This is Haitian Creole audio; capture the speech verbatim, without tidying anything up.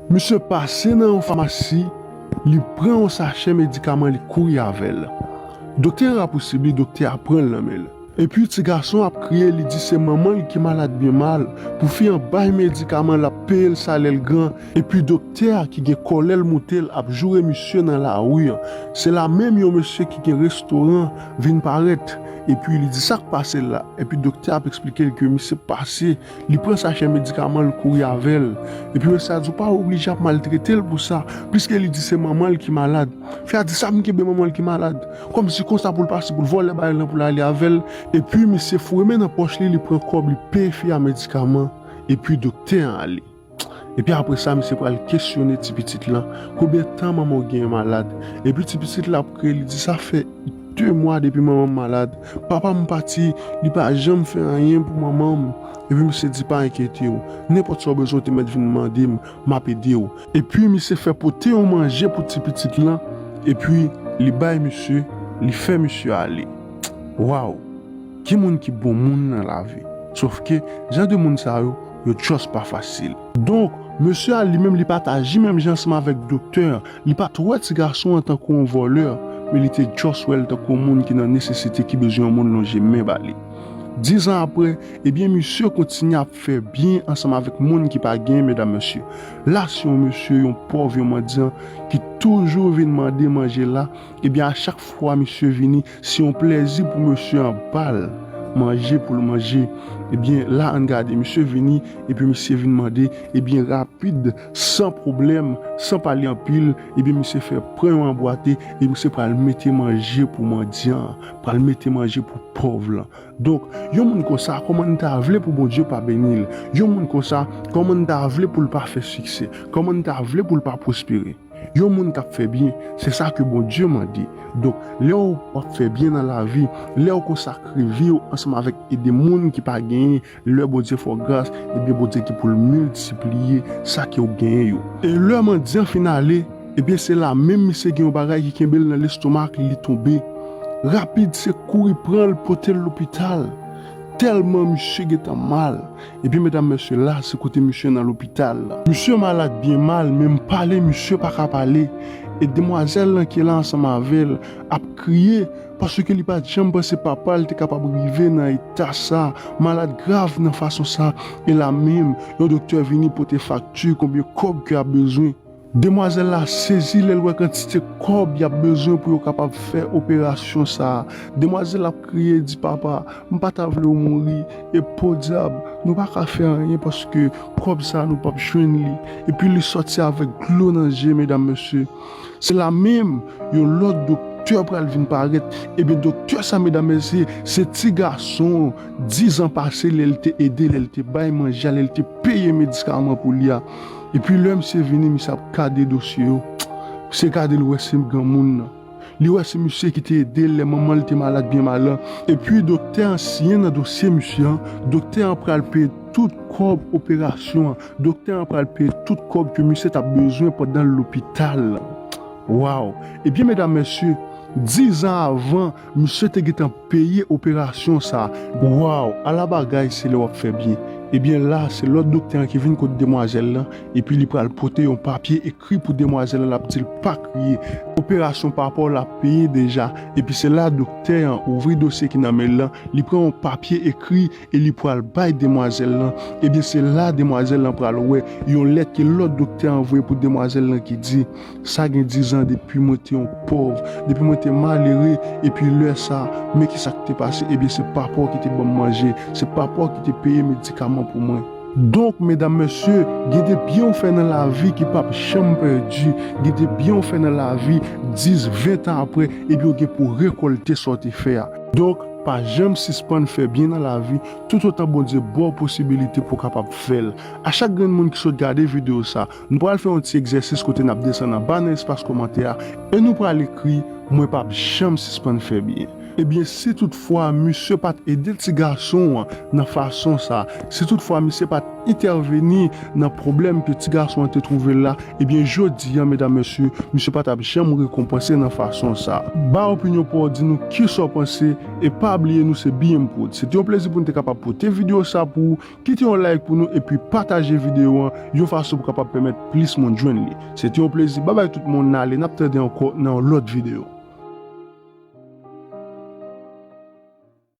Misye pase nan yon famasi, li pran yon sachè medikaman, li kouri avè l. Doktè an rapousib li, doktè a pran l nan men l. Epi ti gason ap kriye, li di se manman l ki malad byen mal. Pou fi an bay medikaman, l ap peye l salè l gran. Epi doktè a ki gen kòlè l moute l ap joure misye nan lari an. Se la menm yon mesye ki gen restoran vin parèt. Epi li di sa k pase l la. Epi doktè a ap eksplike l ke misye pase, li pran sachè medikaman, l kouri avè l. Epi mesye a di ou pa oblije ap maltrete l pou sa, pliske li di se manman l ki malad. Fi a di sa m kenbe manman l ki malad. Kòmsi konsa pou l pase pou l vòlè bagay lan pou l ale avè l. Epi misye foure men nan pòch li, li pran kòb, li peye fi a medikaman. Epi doktè an ale. Epi apre sa, misye pral kesyone ti pitit lan. Konbyen tan manman w genyen malad? Epi ti pitit la ap kriye, li di sa fè de mwa depi manman m malad. Papa m pati, li pa janm fè anyen pou manman m. Epi misye di pa enkyete w. Nenpòt sa w bezwen w te mèt vin mande m, m ap ede w. Epi misye fè pote yon manje pou ti pitit lan. Epi li bay misye, li fè misye ale. Waw! Ki moun ki bon moun nan lavi? Sòf ke jan de moun sa yo, yo just pa fasil. Donk, mesye a li menm li pa t aji menm jan ansanm avèk doktè an. Li pa t wè ti gason an tankou yon vòlè, men li te just wè l tankou yon moun ki nan nesesite, ki bezwen yon moun lonje men ba li. Diz an apre, ebyen misye kontinye ap fè byen ansanm avèk moun ki pa genyen, medam mesye. La se yon mesye, yon pòv, yon mandyan ki toujou vin mande manje la. Ebyen a chak fwa misye vini, se yon plèzi pou mesye an ba l manje pou l manje. Ebyen la ann gade, misye vini, epi misye vin mande, ebyen rapid, san pwoblèm, san pale anpil, ebyen misye fè pran yon anbwate, e misye pral mete manje pou mandyan an, pral mete manje pou pòv lan. Donk, yon moun konsa, kòman n ta vle pou Bondye pa beni l? Yon moun konsa, kòman n ta vle pou l pa fè siksè? Kòman n ta vle pou l pa pwospere? Yon moun k ap fè byen, se sa ke Bondye mande. Donk, lè w ap fè byen nan lavi, lè w konsakre vi w ansanm avèk ede moun ki pa genyen, lè Bondye fè w gras, ebyen Bondye gen pou l miltipliye sa ke w genyen yo. E lè mandyan fin ale, ebyen se la menm misye gen yon bagay ki kenbe l nan lestomak li, li tonbe. Rapid, se kouri pran l, pote l lopital. Tèlman misye gentan mal. Ebyen medam mesye, la se kote misye nan lopital la. Misye malad byen mal, men m pale misye pa ka pale. E demwazèl lan ki la ansanm avè l ap kriye, paske li pa t janm panse papa l te kapab rive nan eta sa, malad grav nan fason sa. E la menm, yon doktè vini pote fakti konbyen kòb ke y ap bezwen. Demwazèl la sezi lè l wè kantite kòb y ap bezwen pou yo kapab fè operasyon sa a. Demwazèl la ap kriye, di papa, m pa ta vle w mouri. E podyab, nou pa ka fè anyen paske kòb sa a nou p ap jwenn li. Epi li sòti avèk dlo nan je, medam mesye. Se la menm, yon lòt doktè pral vin parèt. Ebyen doktè sa, medam mesye, se ti gason diz an pase, lè l te ede, lè l te bay manje a, lè l te peye medikaman pou li a. Epi lè misye vini, misye ap gade dosye yo. Misye gade, l wè se granmoun nan. Li wè se misye ki te ede l lè manman l te malad byen mal lan. Epi doktè an siyen nan dosye misye an. Doktè an pral peye tout kòb operasyon an. Doktè an pral peye tout kòb ke misye t ap bezwen pandan l lopital la. Waw! Ebyen medam mesye, diz an avan, misye te gentan peye operasyon sa. Waw, ala bagay, se lè w ap fè byen. Ebyen la, se lòt doktè an ki vin kot demwazèl lan, epi li pral pote yon papye ekri pou demwazèl lan, l ap di l pa kriye. Operasyon papa w la peye deja, epi se la doktè an ouvri dosye ki nan men l lan, li pran yon papye ekri e li pral bay demwazèl lan. Ebyen se la demwazèl lan pral wè yon lèt ke lòt doktè an voye pou demwazèl lan ki di, sa gen diz an depi mwen te yon pòv, depi mwen te malere, epi lè sa, men kisa k te pase? Ebyen se papa w ki te ban m manje, se papa w ki te peye medikaman pou mwen. Donk medam mesye, gen de byen w fè nan lavi ki p ap janm pèdi. Gen de byen w fè nan lavi, dis, ven tan apre, ebyen w gen pou rekòlte sa w te fè a. Donk pa janm sispann fè byen nan lavi, toutotan Bondye ba w posibilite pou w kapab fè l. A chak grenn moun ki sot gade videyo sa, nou pral fè yon ti egzèsis kote n ap desann anba nan espas kòmantè a, e nou pral ekri, mwen p ap janm sispann fè byen. Ebyen, si toutfwa misye pa t ede ti gason an nan fason sa, si toutfwa misye pa t entèveni nan pwoblèm ke ti gason an te twouve l la, ebyen, jodi a, medam, mesye, misye pa t ap janm rekonpanse nan fason sa. Bay opinyon pa w, di nou kisa w panse, e pa bliye nou se B M Prod. Se te yon plezi pou n te kapab pote videyo sa pou ou. Kite yon like pou nou epi pataje videyo an yon fason pou kapab pèmèt plis moun jwenn li. Se te yon plezi. Babay tout moun, n ale, n ap tande ankò nan yon lòt videyo.